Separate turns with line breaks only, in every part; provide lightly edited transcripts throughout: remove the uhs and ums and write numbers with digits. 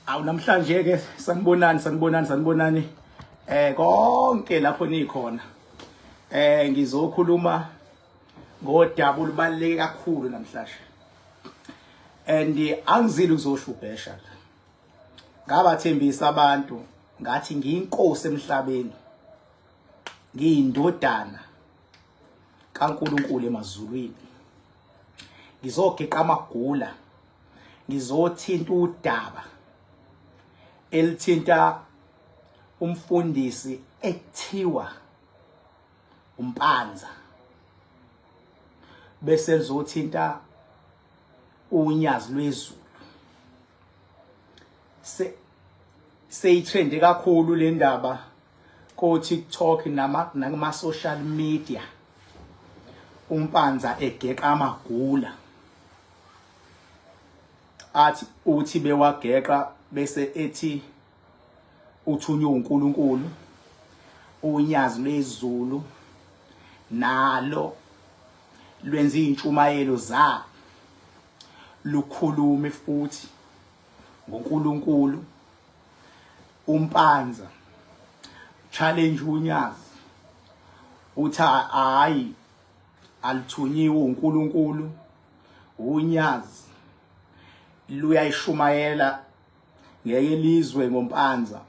Awu, namhlanje ke sanibonani, sanibonani, sanibonani konke lapho nikhona. Ngizokhuluma ngodaba olubaluleke kakhulu namhlanje. And angizile ukuzoshubhesha la. Ngabathembisa abantu ngathi ngiyinkosi emhlabeni. Ngiyindodana kaNkuluNkulu emazulwini. Ngizogeqa amagula, ngizothinta udaba elithinta umfundisi ekuthiwa uMpanza, bese lizothinta uNyazi lweZulu. Se seyitrende kakhulu le ndaba ko TikTok nama nakuma social media, uMpanza egeqa amagula, athi uthi bewageqa bese ethi uthunywe uNkulunkulu. UNyazi lweZulu nalo lwenza izintshumayelo zalo, lukhulume futhi ngoNkulunkulu. UMpanza challenge uNyazi, uthi hayi, alithunyiwe uNkulunkulu, uNyazi luyayishumayela, ngeke lizwe ngoMpanza,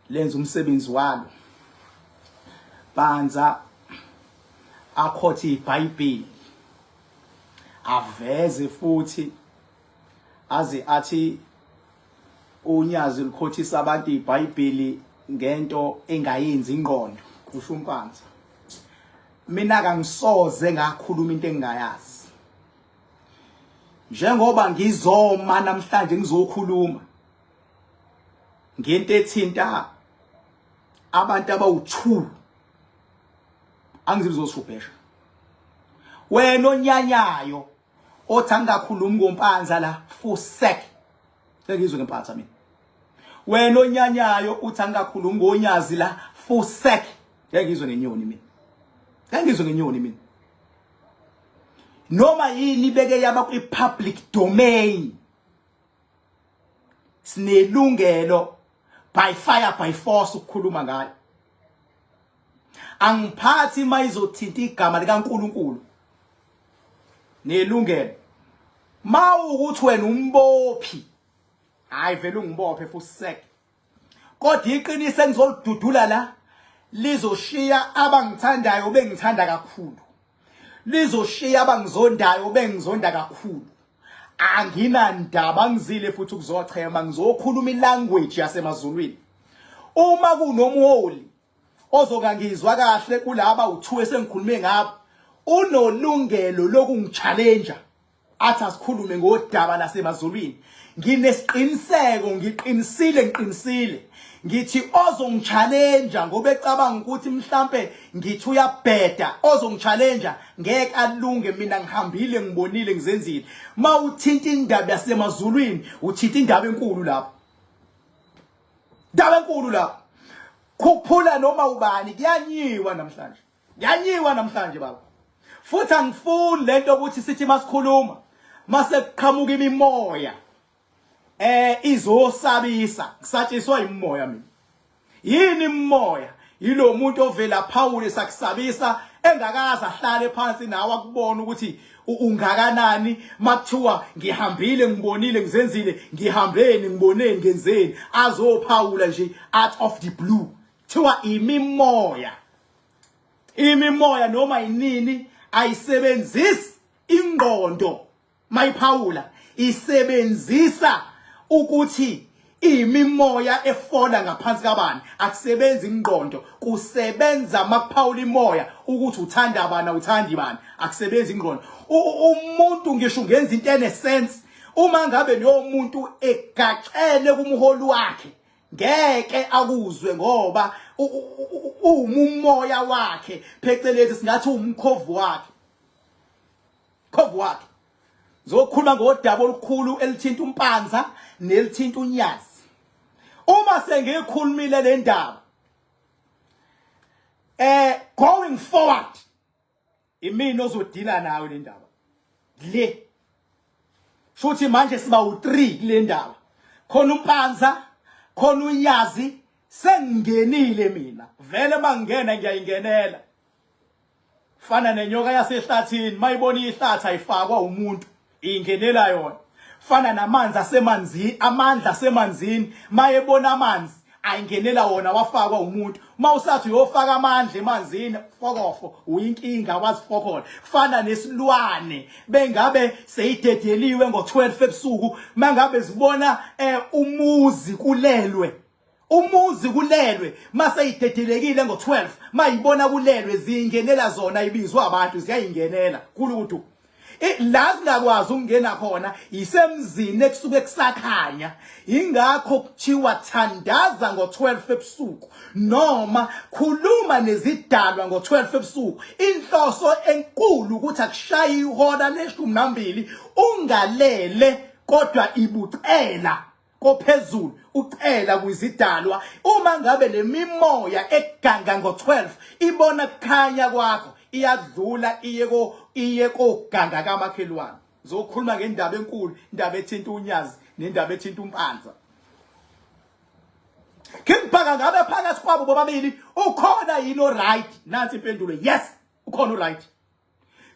lenza umsebenzi walo. Panza akhothe iBhayibheli, aveze futhi aze athi uNyazi lukhothisa abantu iBhayibheli ngento engayenzi ingqondo, kusho uMpanza. Mina kangisoze ngakhuluma into engingayazi. Njengoba ngizoma namhlanje ngizokhuluma ngento ethinta abantu abawu2, angizizosubhesha. Wena onyanyayo othi angingakhulumi ngoMpanza la, fusek, sengizwe ngempanza mina. Wena onyanyayo uthi angingakhulumi ngoNyazi la, fusek, ngeke ngizwe ngenyoni mina, ngeke ngizwe ngenyoni mina. Noma yini ibeke yaba kwi-public domain, sinelungelo by fire by force ukukhuluma ngayo. Angiphathi mayizothinta igama likaNkuluNkulu nelungelo. Mawukuthi wena umbophi, hayi, vele ungibophe, fusek. Kodwa iqiniso engizolidudula la lizoshiya abangithandayo bengithanda kakhulu, lizoshiya abangizondayo bengizonda kakhulu. Anginandaba, ngizile futhi ukuzochema, ngizokhuluma ilanguage yasemazulwini. Uma kunomholi ozongangizwa kahle kulaba u2 esengikhulume ngabo, unolungelo lokungichallenge, athi asikhulume ngodaba lasemazulwini. Nginesiqiniseko, ngiqinisile, ngiqinisile, ngithi ozongichallenge ngoba ecabanga ukuthi mhlambe ngithi uyabheda, ozongichallenge ngeke alunge. Mina ngihambile, ngibonile, ngizenzile. Mawuthinta indaba yasemazulwini, uthinta indaba enkulu lapho, indaba enkulu lapho. Khuphula noma ubani, kuyanyiwa namhlanje, kuyanyiwa namhlanje baba. Futhi angifuni lento ukuthi sithi masikhuluma mase kuqhamuka imimoya izosabisa. Kusatshiswa imimoya mina. Yini imimoya? Yilo muntu ovela phawule sakusabisa engakaze ahlale phansi nawe akubona ukuthi ungakanani. Makuthiwa ngihambile, ngibonile, ngizenzile, ngihambeni, ngiboneni, ngenzeni, azophawula nje out of the blue, kuthiwa imimoya. Imimoya noma inini ayisebenzisi ingqondo mayiphawula, isebenzisa ukuthi imimoya efola ngaphansi kabani. Akusebenzi ingqondo, kusebenza makuphawula imoya ukuthi uthanda bani, awuthandi bani. Akusebenzi ingqondo. Umuntu ngisho ungenza into enesense, uma ngabe leyo muntu egaxele kumholi wakhe, ngeke akuzwe ngoba uwumoya wakhe, phecelezi singathi umkhovu wakhe, khovu wakhe. Zokhuluma ngodaba olukhulu elithinta uMpanza nelithinta uNyazi. Uma sengikhulumile le ndaba, going forward imina ozodila nayo le ndaba le. Futhi manje siba u3 kule ndaba. Khona uMpanza, khona uNyazi, sengingenile mina. Vele mangingena ngiyayingenela. Fana nenyoka yasehlathini, mayibona ihlathi ayifakwa umuntu, ingenela yona. Fana namanzi asemanzini, amandla asemanzini, mayebona amanzi ayingenela wona wafakwa umuntu. Uma usathi uyofaka amandla emanzini, fokofo, uyinkinga wazifokola. Fana nesilwane bengabe seyidedeliwe ngo-12 ebusuku, mangabe zibona umuzi kulelwe. Umuzi kulelwe mase idedelekile ngo-12 mayibona kulelwe ziyingenela zona ibizwa abantu ziyayingenela kulukudu la singakwazi ukungena khona isemzini ekusuke kusakhanya. Ingakho kuthiwa thandaza ngo-12 ebusuku noma khuluma nezidalwa ngo-12 ebusuku. Inhloso enkulu ukuthi akushaye ihora leshumi nambili ungalele, kodwa ibucela kophezulu ucela kwizidalwa. Uma ngabe lemimoya eganga ngo-12 ibona kukhanya kwakho, iyadlula iye koganga kamakhelwane. Ngizokhuluma ngendaba enkulu, indaba ethinta uNyazi nendaba ethinta uMpanza. King Bhaka, ngabe phakathi kwabo bobabili ukhona yini o-right? Nansi impendulo, yes, ukhona o-right.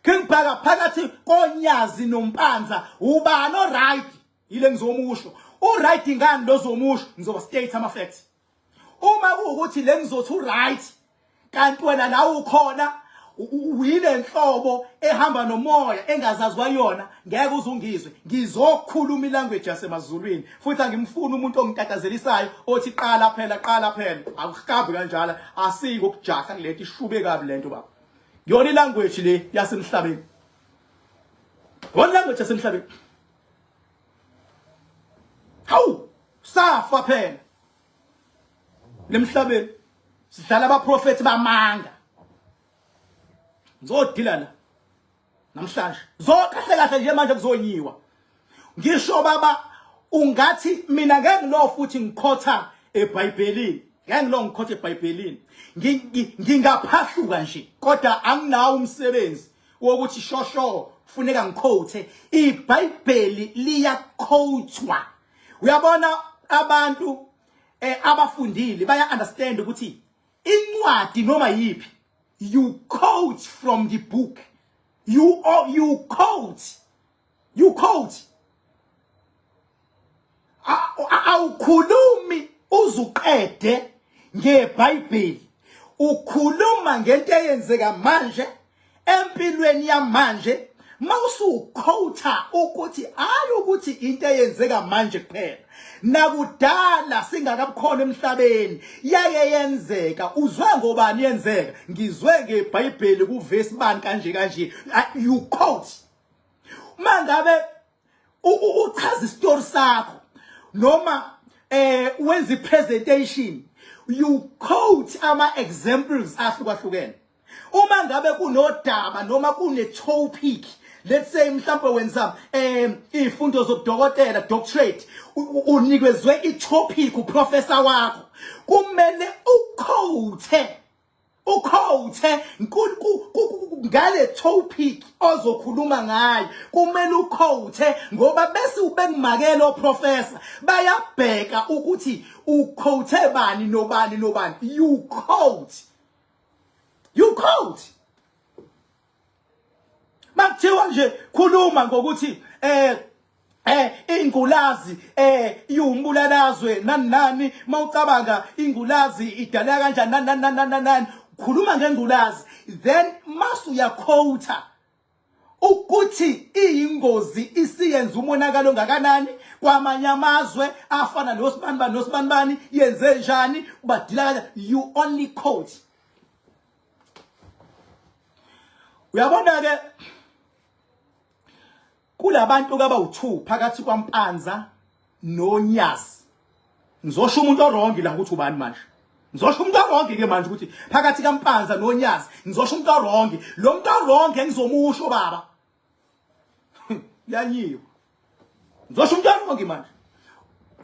King Bhaka, phakathi koNyazi noMpanza ubani o-right? Yile ngizomusho u-right ngani lo zomusho, ngizoba state ama facts. Uma kuwukuthi le ngizothi u-right kanti wena nawe ukhona uyile nhlobo ehamba nomoya engazazi kwayona, ngeke uze ungizwe. Ngizokhuluma ilanguage yasemazulwini, futhi angimfuni umuntu ongitatazelisayo othi qala phela, qala phela. Akuhambi kanjalo, asiko ukujaha kulento, ishube kabi lento baba. Yona ilanguage le yasemhlabeni, yona ilanguage yasemhlabeni. Hawu, safa phela lemhlabeni, sidlala abaprofethi bamanga. Ngizodila la namhlanje, kahle kahle nje manje kuzonyiwa. Ngisho baba ungathi mina ngeke ngilo futhi ngikhotha eBhayibhelini, ngeke ngilo ngikhotha eBhayibhelini, ngingaphahluka nje, kodwa anginawo umsebenzi wokuthi shosho funeka ngikhothe iBhayibheli. Liyakhotshwa, uyabona, abantu abafundile baya understand ukuthi incwadi noma yipi, you quote from the book, you quote, you quote. Awukhulumi uzuqede ngeBhayibheli, ukhuluma ngento eyenzeka manje empilweni yamanje. Mawusuquota ukuthi hayi ukuthi into eyenzeka manje kuphela, nakudala singakabukhona emhlabeni yaye yenzeka. Uzwe ngobani yenzeka? Ngizwe ngeBhayibheli kuvesi bani kanje kanje. You quote mangabe uchaza isitori sakho noma wenza ipresentation, you quote ama examples ahlukahlukene. Uma ngabe kunodaba noma kune topic, let's say mhlawumbe wenza izifundo zobudokotela, doctorate, unikezwe i-topic uprofessor wakho, kumele uquote, uquote ngale topic ozokhuluma ngayo. Kumele uquote ngoba bese ubekumakela oprofessor, bayabheka ukuthi uquote bani nobani nobani. You quote, you quote. Makuthiwa nje khuluma ngokuthi ingculazi iwumbulalazwe nani nani, mawucabanga ingculazi idaleka kanjani nani nani nani nani, khuluma ngengculazi, then mase uyaquota ukuthi iyingozi, isiyenza umonakalo ngakanani kwamanye amazwe afana nosibanibani nosibanibani, yenze njani, badila kanjani. You only quote. Uyabona ke, kulabantu abawu2 phakathi kwaMpanza noNyazi, ngizosho umuntu owrong la ukuthi ubani manje. Ngizosho umuntu owrong ke manje ukuthi phakathi kaMpanza noNyazi, ngizosho umuntu owrong. Lo muntu owrong engizomusho baba, yanyiwe. Ngizosho umuntu owrong manje,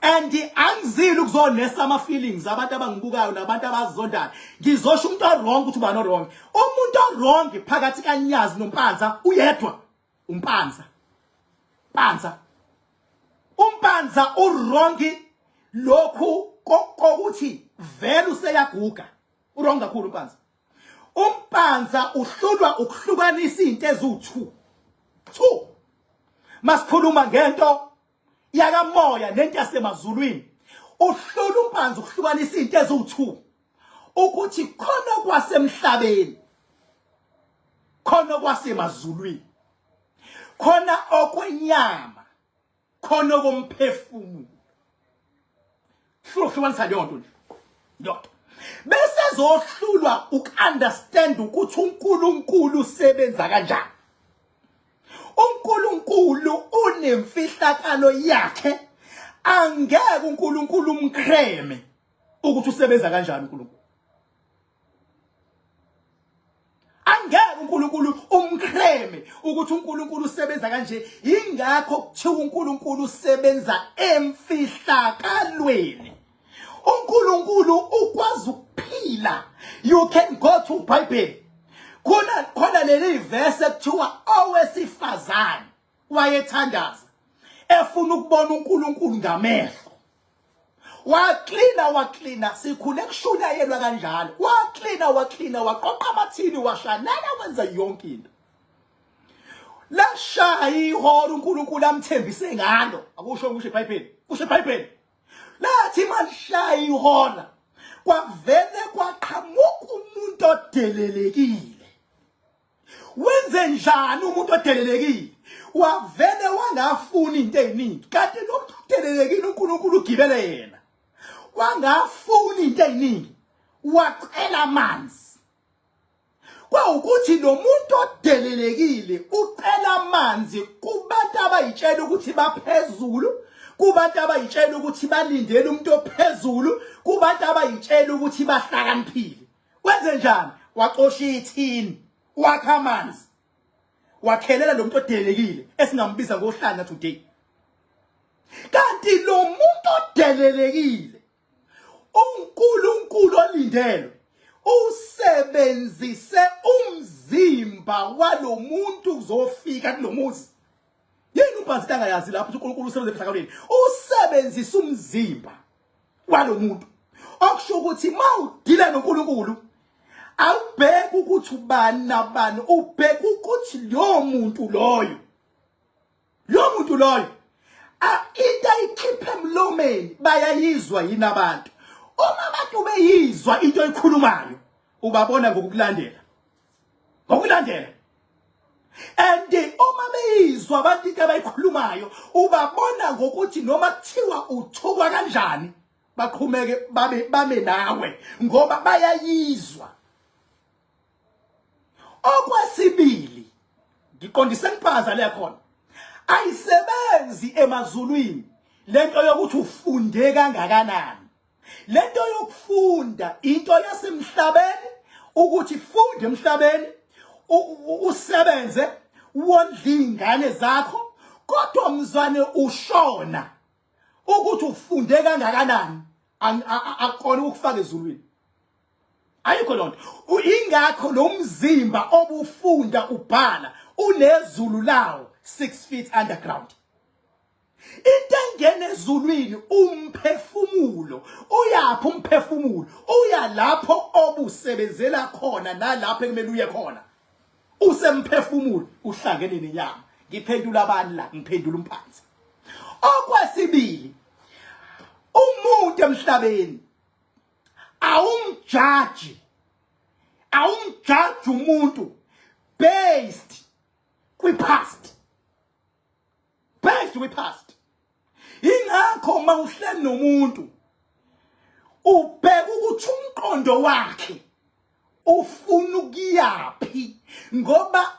and angizili ukuzonesa ama feelings abantu abangibukayo nabantu abazondayo. Ngizosho umuntu owrong ukuthi ubani owrong. Umuntu owrong phakathi kaNyazi noMpanza uyedwa, uMpanza. Panza, uMpanza. Umpanza uwrong lokhu kokuthi vele useyaguga. Uwrong kakhulu umpanza. Umpanza uhlulwa ukuhlukanisa izinto eziwu2. 2. Masikhuluma ngento yakamoya nento yasemazulwini. Uhlula umpanza ukuhlukanisa izinto eziwu2. Ukuthi khona kwasemhlabeni khona kwasemazulwini. Khona okwenyama khona okomphefumulo. Hlukanisa leyo nto nje. Yodwa. Bese zohlulwa ukunderstand ukuthi uNkulunkulu usebenza kanjani. uNkulunkulu unemfihlakalo yakhe, angeke uNkulunkulu umkreme ukuthi usebenza kanjani uNkulunkulu. Angeke uNkulunkulu umkreme ukuthi uNkulunkulu usebenza kanje. Ingakho kuthiwa uNkulunkulu usebenza emfihlakalweni. uNkulunkulu ukwazi ukuphila. You can go to Bible. Khona khona leli verse ekuthiwa owesifazane wayethandaza efuna ukubona uNkulunkulu ngamehlo. Waklina waklina, sikhule kushunyayelwa kanjalo. Waklina waklina, waqoqa amathini, washanela, wenza yonke into. Lashaya ihora uNkulunkulu amthembise ngalo. Akusho kusho iBhayibheli. Kusho iBhayibheli. Lathi malishaya ihora kwavele kwaqhamuka umuntu odelelekile. Wenze njani umuntu odelelekile? Wavele wangafuni into eziningi. Kanti lo muntu odelelekile uNkulunkulu ugibele yena. Wangafuni into eziningi. Wacela amanzi. Kwawukuthi lo muntu odelelekile ucela amanzi kubantu abayitshela ukuthi baphezulu, kubantu abayitshela ukuthi balindele umuntu ophezulu, kubantu abayitshela ukuthi bahlakaniphile. Wenze njani? Wacosha ithini, wakha amanzi, wakhelela lo muntu odelelekile esingambiza ngohlanya today. Kanti lo muntu odelelekile uNkulunkulu olindelwe usebenzise umzimba walomuntu uzofika kulomuzi. Yini umbhazi angayazi lapho ukuthi uNkulunkulu usebenza emhlakalweni? Usebenzisa umzimba walomuntu. Okusho ukuthi mawudila noNkulunkulu awubheki ukuthi ubani nabani, ubheka ukuthi loyo muntu loyo. Lo muntu loyo into ayikhipha emlomeni bayayizwa yini abantu? Uma abantu beyizwa into oyikhulumayo ubabona ngokukulandela. Ngokulandela. And uma beyizwa abantu into abayikhulumayo ubabona ngokuthi noma kuthiwa uthukwa kanjani baqhumeke babe bame nawe ngoba bayayizwa. Okwesibili ngiqondise ngiphaza le khona, ayisebenzi emazulwini lento yokuthi ufunde kangakanani. Lento yokufunda into yasemhlabeni, ukuthi funde emhlabeni usebenze wondle ingane zakho, kodwa mzwane ushona ukuthi ufunde kangakanani akukona ukufaka ezulwini. Ayikho lonto. Ingakho lo mzimba obufunda ubhala unezulu lawo 6 feet underground. Into engena ezulwini umphefumulo. Uyaphi umphefumulo? Uya lapho obusebenzela khona nalapho ekumele uye khona. Usemphefumulo uhlangene nenyama. Ngiphendula abani la? Ngiphendula umphansi. Okwesibili, umuntu emhlabeni awumjaji, awumjaji umuntu based kwi-past, based kwi-past. Ingakho uma uhleli nomuntu ubheka ukuthi umqondo wakhe ufuna ukuyaphi, ngoba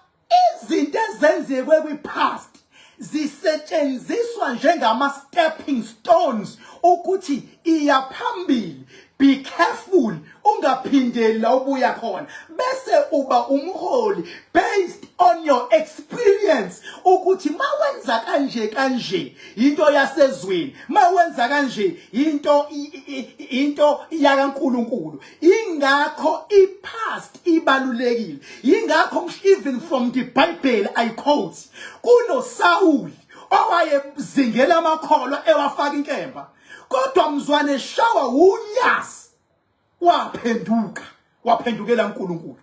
izinto ezenzekwe kwi-past zisetshenziswa njengama stepping stones ukuthi iya phambili. Be careful ungaphindeli la ubuya khona, bese uba umholi based on your experience ukuthi mawenza kanje kanje into yasezweni, mawenza kanje into yakaNkuluNkulu. Ingakho i-past ibalulekile. Ingakho even from the Bible I quote kunoSawuli owayezingela amakholwa ewafaka inkemba, kodwa mzwane shawa unyazi waphenduka, waphendukela uNkulunkulu.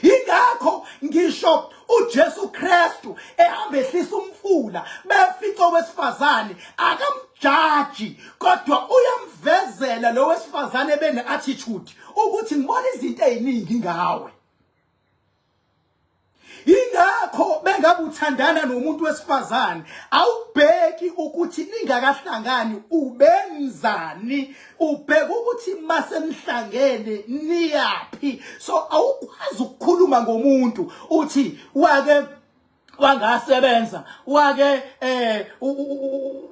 Ingakho ngisho uJesu Kristu ehamba ehlisa umfula befica owesifazane akamjaji kodwa uyamvezela lo wesifazane bene attitude ukuthi ngibona izinto eziningi ngawe. Ingakho bengabe uthandana nomuntu wesifazane awubheki ukuthi ningakahlangani ubenzani, ubheka ukuthi masemhlangene niyaphi. So awukwazi ukukhuluma ngomuntu uthi wake wangasebenza wake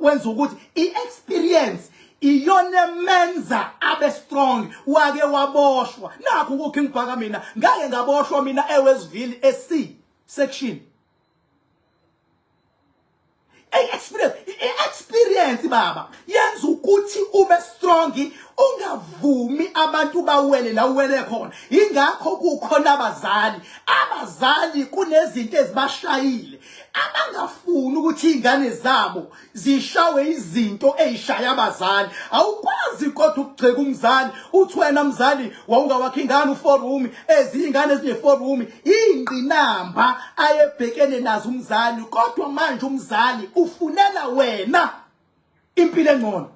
wenza ukuthi i-experience iyona emenza abe strong. Wake waboshwa, nakho kuKing Bhaka, mina ngake ngaboshwa mina eWestville eC section. I-experience baba yenza ukuthi ube strong, ungavumi abantu bawele la uwele khona. Ingakho kukhona abazali, abazali kunezinto ezibashayile abangafuni ukuthi izingane zabo zishawe izinto ezishaya abazali. Awukwazi kodwa ukugxeka umzali uthi wena mzali wawungawakha ingane u4 room, ezinye ingane ezine 4 room. Ingqinamba ayebhekene nazo umzali, kodwa manje umzali ufunela wena impilo engcono.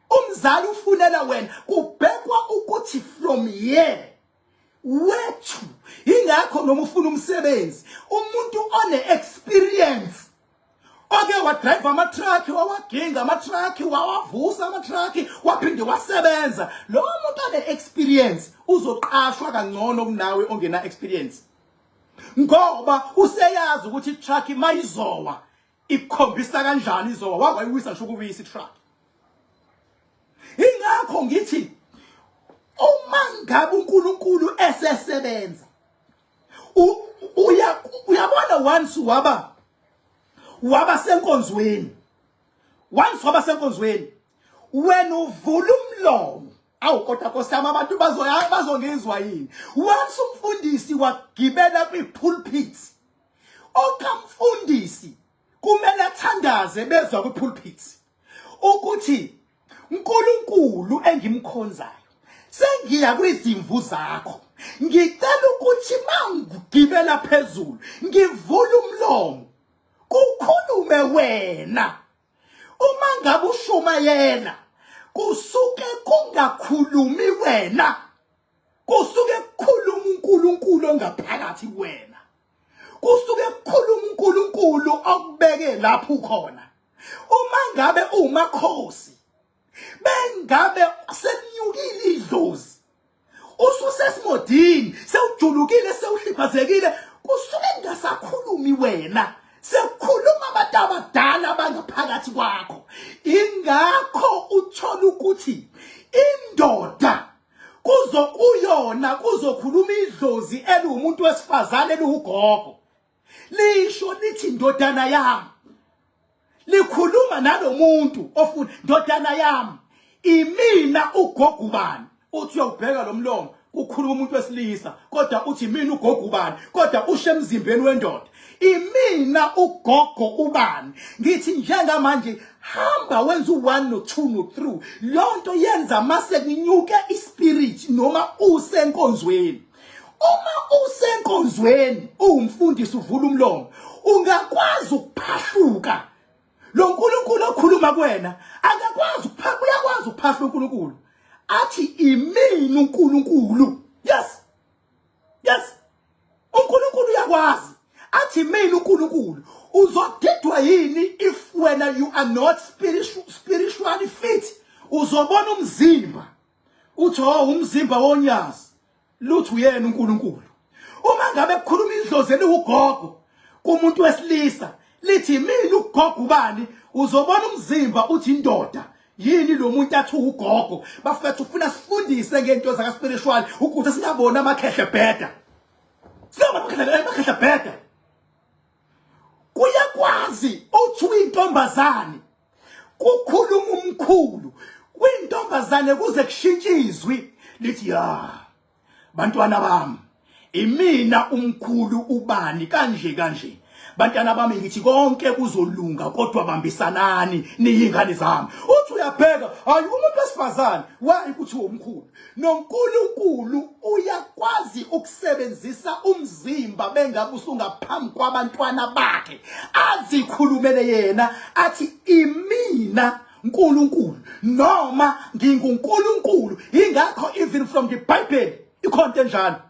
Umzali ufunela wena, kubhekwa ukuthi from here wethu. Ingakho noma ufuna umsebenzi, umuntu one experience oke wadrive ama-truck, wawaginga ama-truck, wawavusa ama-truck, waphinde wasebenza, lo muntu one-experience uzoqashwa kangcono kunawe ongena experience, ngoba useyazi ukuthi i-truck mayizowa ikukhombisa kanjani izowa, wakwayiwisa ngisho ukuwisa i-truck. Ingakho ngithi uma ngabe uNkulunkulu esesebenza uyabona, once waba senkonzweni, once waba senkonzweni wena uvula umlomo, awu kodwa Nkosi yami, abantu bazoya bazongizwa yini? Once umfundisi wagibela kwi-pulpit, okamfundisi kumele athandaze bezwa kwi-pulpit ukuthi uNkulunkulu engimkhonzayo, sengiya kwizimvu zakho, ngicela ukuthi mangigibela phezulu ngivula umlomo kukhulume wena. Uma ngabe ushumayela kusuke kungakhulumi wena, kusuke kukhuluma uNkulunkulu ongaphakathi kuwena, kusuke kukhuluma uNkulunkulu okubeke lapho ukhona. Uma ngabe umakhosi bengabe sekunyukile idlozi, ususesimodini, sewujulukile, sewuhliphazekile, kusuke kungasakhulumi wena, sekukhuluma abantu abadala abangaphakathi kwakho. Ingakho uthola ukuthi indoda kuzokuyona kuzokhuluma idlozi eliwumuntu wesifazane eliwugogo, lisho lithi ndodana yami, likhuluma nalomuntu ofuna ndodana yami, imina ugogo ubani. Uthi uyawubheka lo mlomo, kukhuluma umuntu wesilisa, kodwa uthi mina ugogo ubani, kodwa ushe emzimbeni wendoda, imina ugogo ubani. Ngithi njengamanje hamba wenza u1 no2 no3, lonto yenza mase kunyuke ispirit noma usenkonzweni. Uma usenkonzweni uwumfundisi uvula umlomo, ungakwazi ukuphahluka lo nkulunkulu okhuluma kuwena, akakwazi ukuphahla, uyakwazi ukuphahla uNkulunkulu athi imini uNkulunkulu. Yes, yes, uNkulunkulu uyakwazi athi mina uNkulunkulu. Uzodidwa yini if wena you are not spiritually fit? Uzobona umzimba uthi oh, umzimba wonyazi, lutho uyena uNkulunkulu. Uma ngabe kukhuluma idlozi eliwugogo kumuntu wesilisa lithi mina ugogo ubani, uzobona umzimba uthi indoda yini lo muntu athi ugogo. Bafethu, ufuna sifundise ngento zaka spiritual ukuthi singaboni amakhehle bheda, singabona amakhehle bheda. Kuyakwazi uthi uyintombazane kukhuluma umkhulu kwintombazane kuze kushintshe izwi lithi ya bantwana bami, imina umkhulu ubani kanje kanje. Bantwana bami, ngithi konke kuzolunga, kodwa bambisanani niyingane zami. Uthi uyabheka, hayi, umuntu wesifazane wayi kuthi umkhulu noNkulunkulu uyakwazi ukusebenzisa umzimba bengabe usungaphambi kwabantwana bakhe, azikhulumele yena athi imina uNkulunkulu noma nginguNkulunkulu. Ingakho even from the Bible ikhonto enjalo,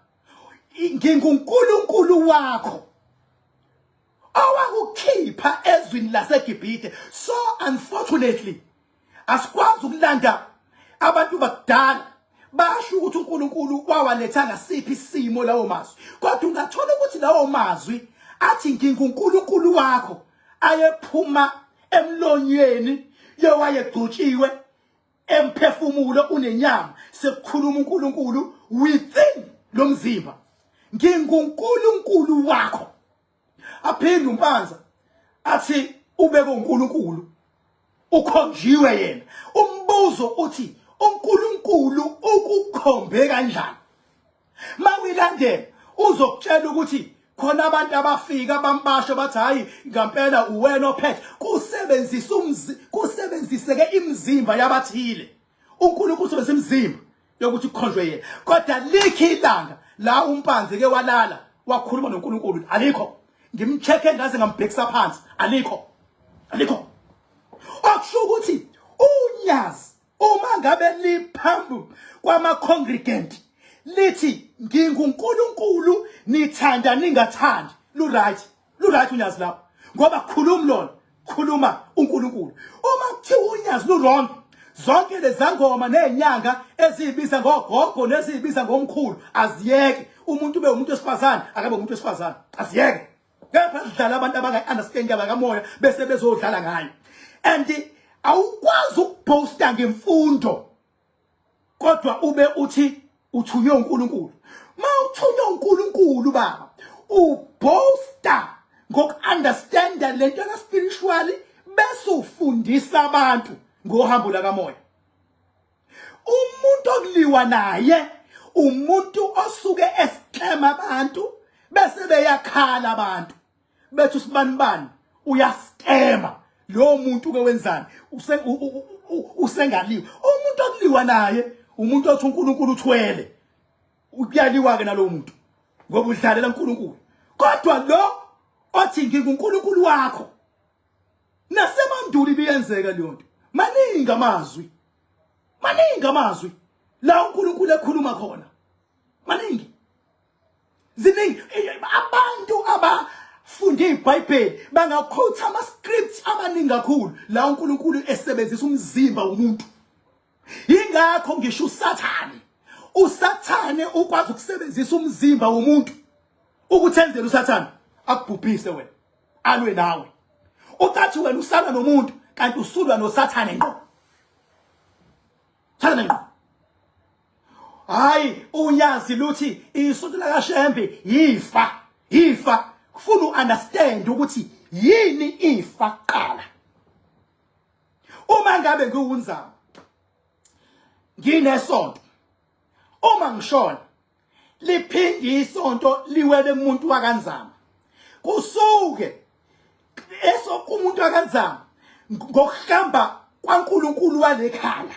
nginguNkulunkulu wakho owakukhipha ezweni laseGibhithe. So unfortunately asikwazi ukulanda abantu bakudala basho ukuthi uNkulunkulu wawaletha ngasiphi isimo lawo mazwi, kodwa ungathola ukuthi lawo mazwi athi nginguNkulunkulu wakho ayephuma emlonyeni yowayegcotshiwe emphefumulo unenyama, sekukhuluma uNkulunkulu within lo mzimba, nginguNkulunkulu wakho. Aphinde uMpanza athi ubeke uNkulunkulu ukhonjiwe yena. Umbuzo uthi uNkulunkulu ukukhombe kanjani? Mawuyilandela uzokutshela ukuthi khona abantu abafika bambasho bathi hayi, ngempela uwena ophethe. Kusebenzisa umzi, kusebenziseke imizimba yabathile. UNkulunkulu usebenzisa imizimba yokuthi kukhonjwe yena, kodwa likhi ilanga la uMpanzi ke walala wakhuluma noNkulunkulu? Alikho. Ngimcheck-e ngaze ngambhekisa phansi, alikho, alikho. Okusho ukuthi unyazi uma ngabe liphambi kwama-congregant lithi nginguNkulunkulu, nithanda ningathandi, lu-right, lu-right unyazi lapho, ngoba khuluma lona, khuluma uNkulunkulu. Uma kuthiwa unyazi lu-wrong, zonke lezangoma nezinyanga eziyibiza ngogogo neziyibiza ngomkhulu aziyeke. Umuntu ube umuntu wesifazane, akabe umuntu wesifazane, aziyeke. Kepha sidlala abantu abangayi-understand indaba kamoya bese bezodlala ngayo. And awukwazi ukuboasta ngemfundo kodwa ube uthi uthunywe uNkulunkulu. Mawuthunywe uNkulunkulu baba, uboasta ngoku-understanda lento ka spiritually bese ufundisa abantu ngohambo lakamoya. Umuntu okuliwa naye umuntu osuke escam abantu bese beyakhala abantu bethi usibanibani uyascama. Lo muntu ke wenzani? Usengaliwe. Umuntu okuliwa naye umuntu othi uNkulunkulu uthwele, kuyaliwa ke nalowo muntu ngoba udlalela uNkulunkulu. Kodwa lo othi nginguNkulunkulu wakho, nasemandulo ibiyenzeka leyo nto. Maningi amazwi, maningi amazwi la uNkulunkulu ekhuluma khona, maningi, ziningi. Abantu abafunde iBhayibheli bangaquote ama scripts amaningi kakhulu la uNkulunkulu esebenzisa umzimba womuntu. Ingakho ngisho uSathane, uSathane ukwazi ukusebenzisa umzimba womuntu ukuthi enzele uSathane akubhubhise wena, alwe nawe. Ucathi wena usala nomuntu kanti usulwa noSathane ngqo, Sathane ngqo. Hayi, unyazi luthi isonto lakaShembe yifa, yifa. Kufuna uunderstand ukuthi yini ifa kuqala. Uma ngabe ngiwunzama nginesonto, uma ngishona liphinde isonto liwele umuntu wakanzama, kusuke esokumuntu wakanzama ngokuhlamba kwaNkulunkulu walekhala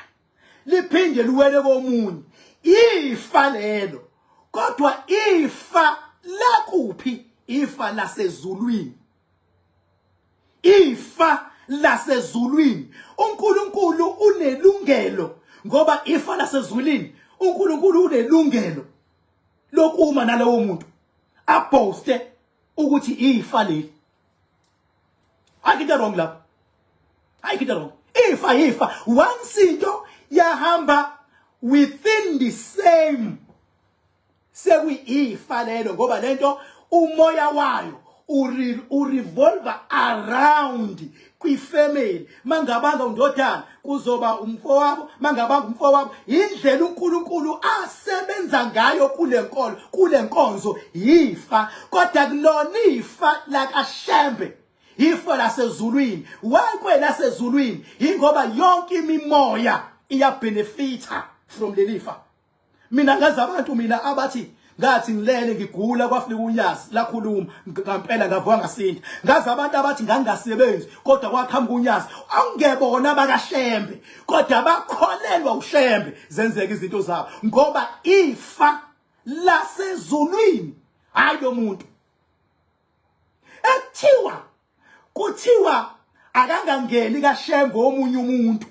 liphinde liwele komunye. Ifa lelo, kodwa ifa lakuphi? Ifa lasezulwini, ifa lasezulwini. uNkulunkulu unelungelo, ngoba ifa lasezulwini, uNkulunkulu unelungelo lokuma nalowo muntu aboaste ukuthi ifa leli. Ayikho into wrong lapho, ayikho into wrong. Ifa ifa. Once into yahamba within the same, sekuyifa lelo, ngoba lento umoya wayo urevolve around kwifamily. Mangabanga undodana kuzoba umfowabo, mangabanga umfowabo. Indlela uNkulunkulu asebenza ngayo kule nkolo, kule nkonzo, yifa, kodwa kulona ifa lakaShembe, ifa lasezulwini. Why kwelasezulwini? Ingoba yonke imimoya iyabenefita from lelifa. Mina ngazi abantu mina abathi Ngathi ngilele ngigula kwafika unyazi lakhuluma ngampela ngavuka ngasinda. Ngazi abantu abathi ngangingasebenzi kodwa kwaqhamuka unyazi. Angebona abakaShembe kodwa bakholelwa uShembe zenzeka izinto zabo ngoba ifa lasezulwini hayi lo muntu. Ekuthiwa kuthiwa akangangeni kaShembe omunye umuntu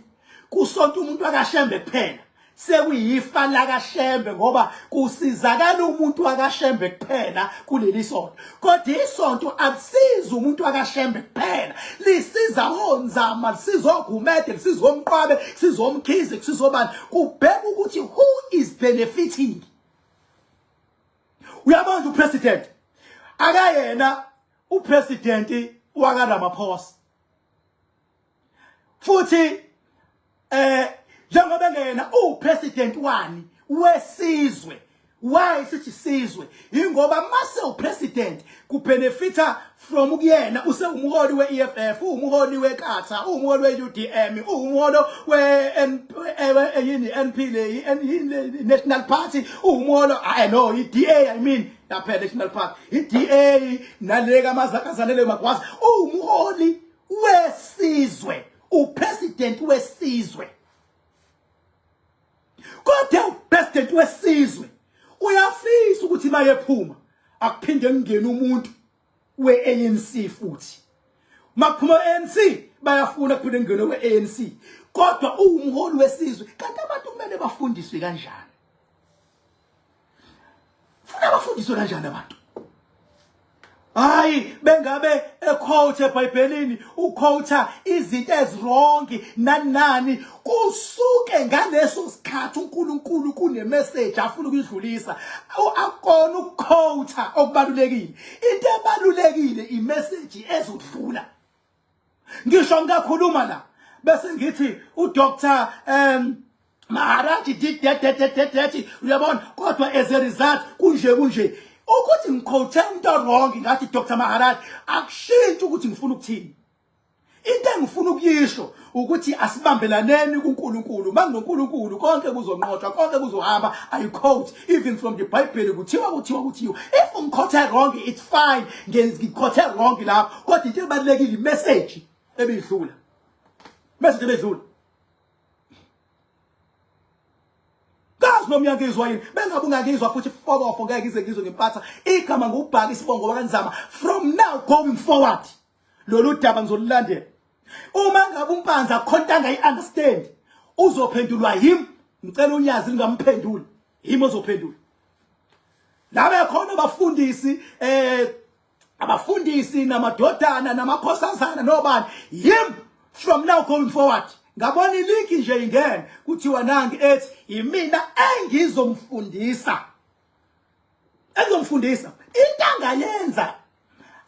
kusonto umuntu akaShembe kuphela sekuyifa lakaShembe ngoba kusizakala umuntu akaShembe kuphela kuleli sonto kodwa isonto akusizi umuntu akaShembe kuphela lisiza onzama lisiza ogumede lisiza omqwabe lisiza omkhize lisiza obani kubheka ukuthi who is benefiting. Uyabona upresident akayena upresident waka Ramaphosa futhi njengoba engena upresident wani wesizwe. Why sithi sizwe? Ingoba mase upresident kubenefita from kuyena usewumholi we-EFF, uwumholi weKatha, uwumholi we-UDM, uwumholi we NP le National Party, uwumholi I know i-DA, I mean lapha National Party, i-DA nale kaMazakazanele Magwaza, uwumholi wesizwe, upresident wesizwe. Kodwa upresident wesizwe uyafisa ukuthi mayephuma akuphinde kungene umuntu we-ANC futhi. Makuphuma ANC bayafuna kuphinde kungene we-ANC, kodwa uwumholi wesizwe. Kanti abantu kumele bafundiswe kanjani? Funa bafundiswe kanjani abantu? Hayi bengabe equote eBhayibhelini uquote izinto eziwrong nani nani, kusuke ngaleso sikhathi uNkulunkulu kune message afuna ukuyidlulisa. Akona ukuquote okubalulekile, into ebalulekile imessage ezodlula. Ngisho ngiyakhuluma la bese ngithi uDr Maharaji did that that that that that, uyabona, kodwa as a result kunje kunje. Ukuthi ngiquote into wrong ngathi Dr Maharaji akushintshi ukuthi ngifuna ukuthini. Into engifuna ukuyisho ukuthi asibambelaneni kuNkulunkulu. ManginoNkulunkulu konke kuzonqotshwa, konke kuzohamba. I quote even from the Bible, kuthiwa kuthiwa kuthiwa if ngiquote wrong it's fine, ngiquote wrong lapho, kodwa into ebalulekile message ebidlula, message ebidlula. Kazi noma uyangizwa yini, bengabe ungangizwa futhi fokofo ngeke ngize ngizwe ngempatha igama ngubhaka isibongo wakanzama. From now going forward lolu daba ngizolulandela. Uma ngabe uMpanza khonta angayi-understand uzophendulwa yimi. Ngicela unyazi lingamphenduli, yimi ozophendula. Labe khona abafundisi abafundisi namadodana namakhosazana nobani, yimi from now going forward. Ngabona ilink nje ingene kuthiwa nangi ethi yimina engizomfundisa, engizomfundisa into angayenza,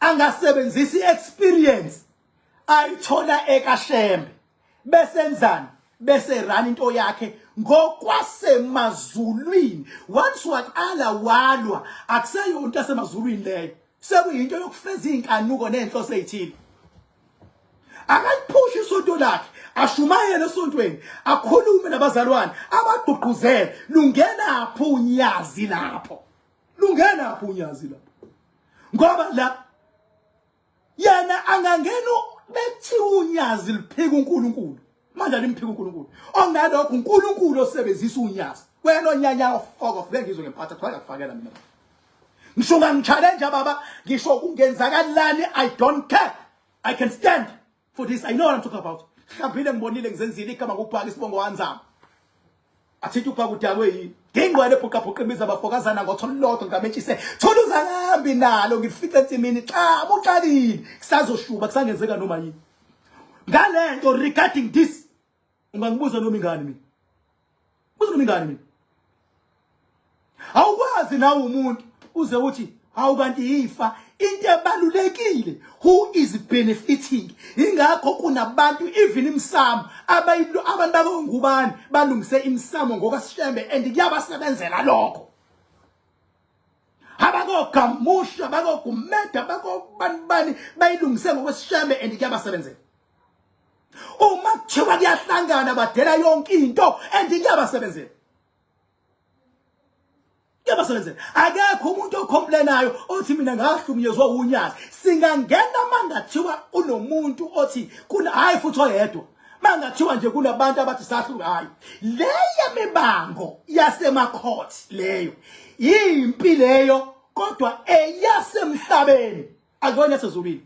angasebenzisa iexperience ayithola ekaShembe bese enzani, bese run into yakhe ngokwasemazulwini. Once waqala walwa akuseyo into yasemazulwini leyo, sekuyinto yokufeza inkanuko nenhloso ezithile. Akaliphushe isonto lakhe, ashumayele esontweni, akhulume nabazalwane, abagqugquzele. Lungena phi unyazi lapho? Lungena phi unyazi lapho? Ngoba la yena angangena bethiwa unyazi liphika uNkulunkulu. Manje alimphika uNkulunkulu. Ongalokho uNkulunkulu osebenzisa unyazi. Wena onyanya fuck off, bengizwe ngempatha kuthiwa ngiyakufakela mina. Ngisho ungangichallenge baba, ngisho kungenzakalani, I don't care. I can stand for this. I know what I'm talking about. Hlambile ngibonile ngizenzile igama kubhaka isibongo wanzama. Athinta ubhaka udakwe yini? Ngingqwele bhuqa bhuqa imizi abafokazana ngotho lodwa ngametshise. Thola uzangambi nalo ngifice ensimini xa uqalile kusazoshuba kusangenzeka noma yini. Ngalento regarding this ungangibuza noma ingani mina. Buza noma ingani mina. Awukwazi nawe umuntu uze uthi hawu kanti ifa into ebalulekile, who is benefiting. Ingakho kunabantu even imsamo abayilu abantu bakongubani balungise imsamo ngokaShembe and kuyabasebenzela lokho. Abakogamusha bakogumeda bakobani bani bayilungise ngokwesishembe and kuyabasebenzela. Uma kuthiwa kuyahlangana badela yonke into and kuyabasebenzela. Kuyabasebenzela. Akekho umuntu ocomplainayo othi mina ngahlukunyezwa unyazi. Singangena mangathiwa unomuntu othi kuna hayi futhi oyedwa. Mangathiwa nje kunabantu abathi sahluka hayi. Leya mibango yasemacourt leyo. Impi leyo kodwa eyasemhlabeni akuyona yasezulwini.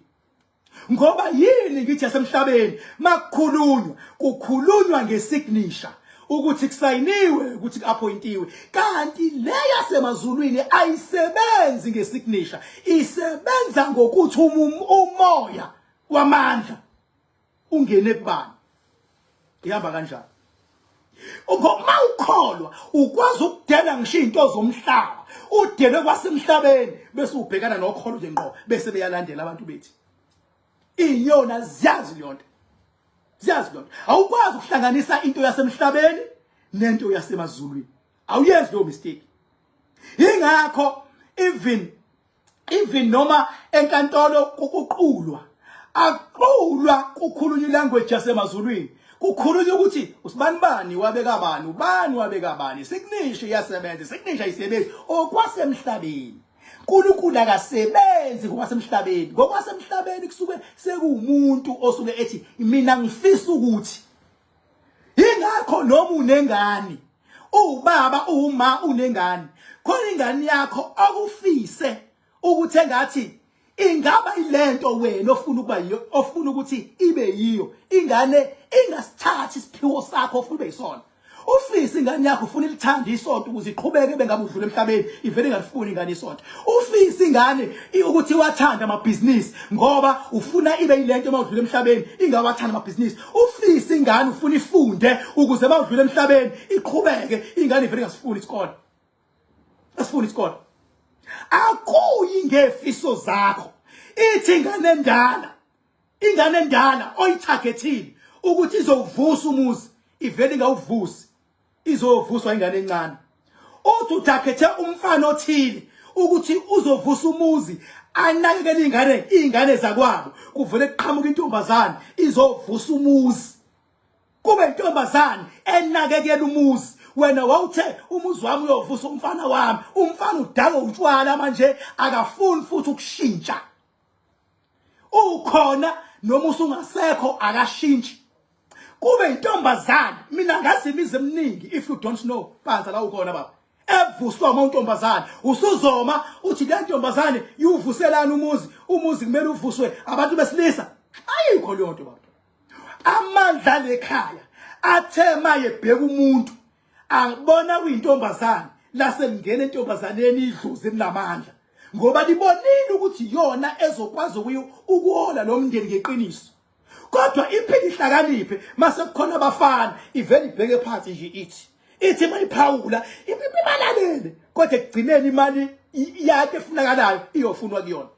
Ngoba yini ngithi yasemhlabeni makukhulunywa kukhulunywa ngesignature ukuthi kusayiniwe ukuthi kuappointiwe kanti le yasemazulwini ayisebenzi ngesignature isebenza ngokuthi umoya wamandla ungene kubani ihamba kanjani ngoba ukholwa ukwazi ukudela ngisho izinto zomhlaba udele kwasemhlabeni bese ubhekana nokholo nje ngqo bese beyalandela abantu bethi inyona ziyazi leyonto ziyazi leyonto awukwazi ukuhlanganisa into yasemhlabeni nento yasemazulwini awuyenzi leyo mistake ingakho even noma enkantolo kuqulwa aqulwa kukhulunywa ilanguage yasemazulwini kukhulunywa ukuthi usibani bani wabeka bani ubani wabeka bani signature iyasebenza signature ayisebenzi okwasemhlabeni uNkulunkulu akasebenzi ngokwasemhlabeni ngokwasemhlabeni kusuke sekuwumuntu osuke ethi mina ngifisa ukuthi ingakho noma unengane uwubaba uwuma unengane khona ingane yakho okufise ukuthi engathi ingaba ilento wena ofuna ukuba yiyo ofuna ukuthi ibe yiyo ingane ingasithathi isiphiwo sakho ofuna ube yisona ufise ingane yakho ufuna ilithande isonto ukuze iqhubeke bengabe udlula emhlabeni ivele ingalifuni ingane isonto ufise ingane ukuthi iwathande amabhizinisi ngoba ufuna ibe yilento uma udlula emhlabeni ingawathanda amabhizinisi ufise ingane ufuna ifunde ukuze uma udlula emhlabeni iqhubeke ingane ivele ingasifuni isikole asifuni isikole akuyi ngefiso zakho ithi ingane endala ingane endala oyithakhethile ukuthi izowuvusa umuzi ivele ingawuvusi izovuswa ingane encane uthi uthakhethe umfana othile ukuthi uzovusa umuzi anakekele ingane izingane zakwabo kuvele kuqhamuka intombazane izovusa umuzi kube intombazane enakekela umuzi wena wawuthe umuzi wami uyovusa umfana wami umfana udakwe utshwala manje akafuni futhi ukushintsha ukhona noma usungasekho akashintshi kube intombazane mina ngazi imizi eminingi if you don't know panza la ukhona baba evuswa uma untombazane usuzoma uthi le ntombazane iwuvuselana umuzi umuzi kumele uvuswe abantu besilisa ayikho leyo nto baba amandla lekhaya athe maye bheka umuntu angibona kuyintombazane lase lingena entombazaneni idlozi elinamandla ngoba libonile ukuthi iyona ezokwazi ukuhola lo mndeni ngeqiniso kodwa iphinde ihlakaniphe mase kukhona abafana ivele ibheke phansi nje ithi ithi mayiphawula ibalalele kodwa ekugcineni imali yakhe efunakalayo iyofunwa kuyona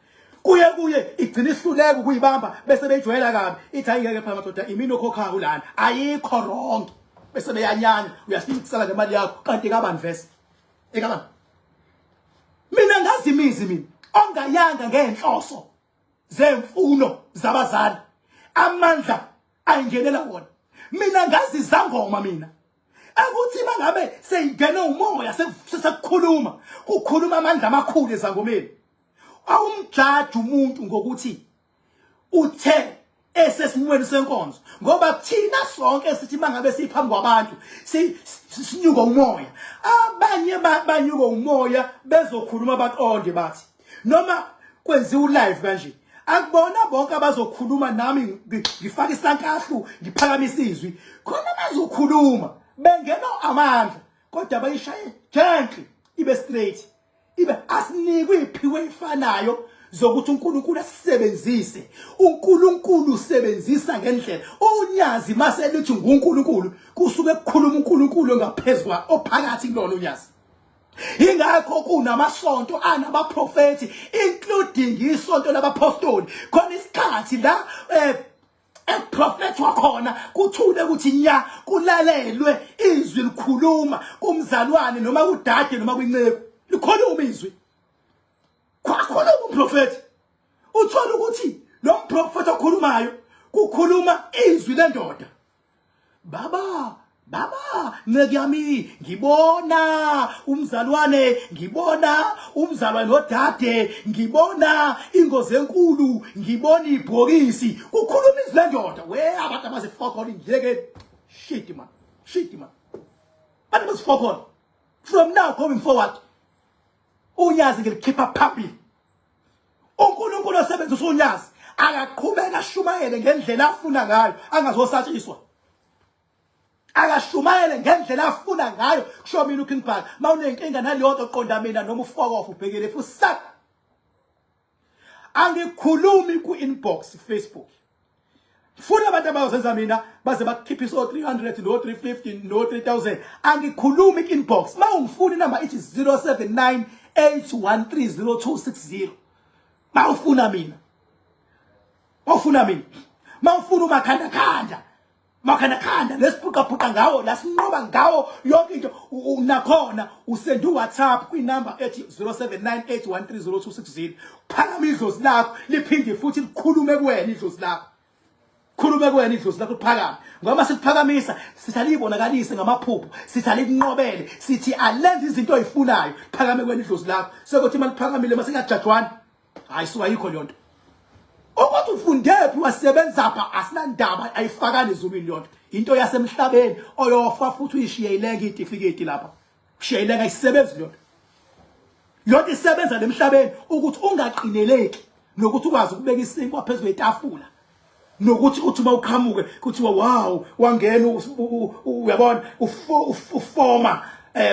kuye kuye igcina ihluleka ukuyibamba bese beyijwayela kabi ithi ayingeke phela madoda imini okhokhayo lana ayikho wrong bese beyanyanya uyasikusala ngemali yakho kanti kabani vese ekabani mina ngazi imizi mina ongayanga ngenhloso zemfuno zabazali amandla ayingenela wona mina ngazi izangoma mina akuthi mangabe seyingene umoya sekukhuluma kukhuluma amandla amakhulu ezangomeni awumjaji umuntu ngokuthi uthe esesimweni senkonzo ngoba thina sonke sithi mangabe siphambi kwabantu sinyuka umoya abanye banyuka umoya bezokhuluma baqonde bathi noma kwenziwa ulive kanje akubona bonke abazokhuluma nami ngifaka isankahlu ngiphakamisa izwi khona bazokhuluma bengena amandla kodwa bayishaye gently ibe straight ibe asinikwe iphiwe ifanayo zokuthi uNkulunkulu asisebenzise uNkulunkulu usebenzisa ngendlela unyazi mase lithi nguNkulunkulu kusuke kukhuluma uNkulunkulu ongaphezulu ophakathi kulona unyazi ingakho kunamasonto anabaprofethi including isonto labapostoli khona isikhathi la eh ekuprofethwa khona kuthule ukuthi nya kulalelwe izwi likhuluma kumzalwane noma kudade noma kwinceku likhuluma izwi kwakhuluma umprofethi uthola ukuthi lo mprofethi okhulumayo kukhuluma izwi lendoda baba Baba, nceki yami, ngibona umzalwane, ngibona umzalwane nodade, ngibona ingozi enkulu, ngibona ibhokisi. Kukhuluma izwi lendoda. We abantu abazifokole ngeke shit man. Shit man. Abantu abazifokole. From now going forward, unyazi ngilikhipha phambili. uNkulunkulu osebenzisa unyazi akaqhubeka ashumayele ngendlela afuna ngayo angazosatshiswa akashumayele ngendlela afuna ngayo kusho mina uKing Bhaka mawunenkinga naleyo nto qonda mina noma ufokofa ubhekele futhi sak angikhulumi ku inbox Facebook funa abantu abayozenza mina baze bakukhiphisa o-300 no-350 no-3000 angikhulumi ku-inbox uma ungifuna inamba ithi 079 813 0260 uma ufuna mina ufuna mina uma ufuna umakhandakhanda makhandakhanda lesiphuqaphuqa ngawo lasinqoba ngawo yonke into nakhona usende uWhatsApp kwinamba ethi 0798130260 phakama idlozi lakho liphinde futhi likhulume kuwena idlozi lakho khulume kuwena idlozi lakho liphakame ngoba siliphakamisa sithi aliyibonakalise ngamaphupho sithi alikunqobele sithi alenze izinto oyifunayo phakame kuwena idlozi lakho sekuthi maliphakamile masingajajwani hayi suka yikho leyo nto ukuthi ufundephi wasebenza pha asinandaba ayifakani ezulwini leyo nto into yasemhlabeni oyofa futhi uyishiye ilenga itifiketi lapha ushiye ilenga ayisebenzi leyo nto yonke isebenza lemhlabeni ukuthi ungaqineleki nokuthi ukwazi ukubeka isinkwa phezu kwetafula nokuthi uthi uma uqhamuke kuthiwa wow wangena uyabona uformer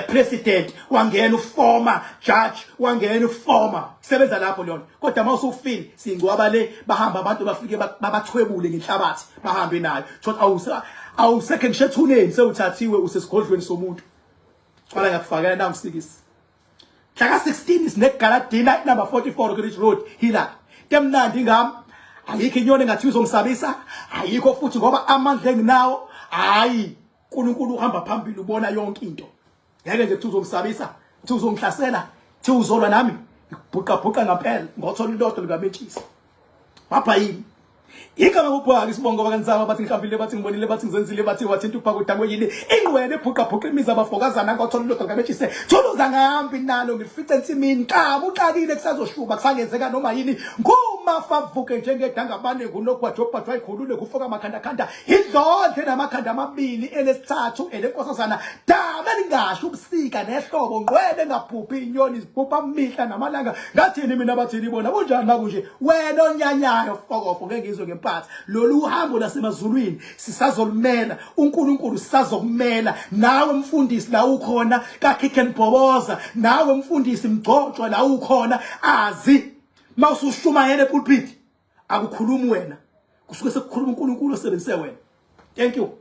president wangena uformer judge wangena uformer sebenza lapho lona kodwa uma usufile singcwaba le bahamba abantu bafike babathwebule ngenhlabathi bahambe nayo thola awusekho ngisho ethuneni sewuthathiwe usesigodlweni somuntu qala ngiyakufakela nangu sikisi mhla ka-16 sinegala dinner number 44 Ridge Road Hillary temnandi ngami ayikho inyoni engathi izongisabisa ayikho futhi ngoba amandla enginawo hayi uNkulunkulu uhamba phambili ubona yonke into ngeke nje kuthi uzongisabisa kuthi uzongihlasela kuthi uzolwa nami ngibhuqa bhuqa ngampela ngothola ilodo likametshisi wapha yini igama kubhaka isibongo bakanzama bathi ngihambile bathi ngibonile bathi ngizenzile bathi wathinta uphaka udakwe yini ingqwele ebhuqa bhuqa imizi abafokazana ngothola ilodo likametshise thuluza ngambi nalo ngilifice ensimini qaba uxakile kusazoshuba kusangenzeka noma yini ngumafavuke njengedangabane ngunogwajobhajwa ikhulule kufoka amakhandakhanda idlodle namakhanda amabili elesithathu elenkosazana dama elingasho ubusika nehlobo ngqwele engaphuphi inyoni zibhubha mihla namalanga ngathini mina bathini bona kunjani makunje wena onyanyayo fokofo ngeke ngizwe ngempatha lolu uhambo lasemazulwini sisazolumela uNkulunkulu sisazokumela nawe mfundisi la ukhona kaKicken Bhoboza nawe mfundisi mgcotshwa la ukhona azi mawusushumayela epulpit akukhulumi wena kusuke sekukhuluma uNkulunkulu osebenzise wena thank you.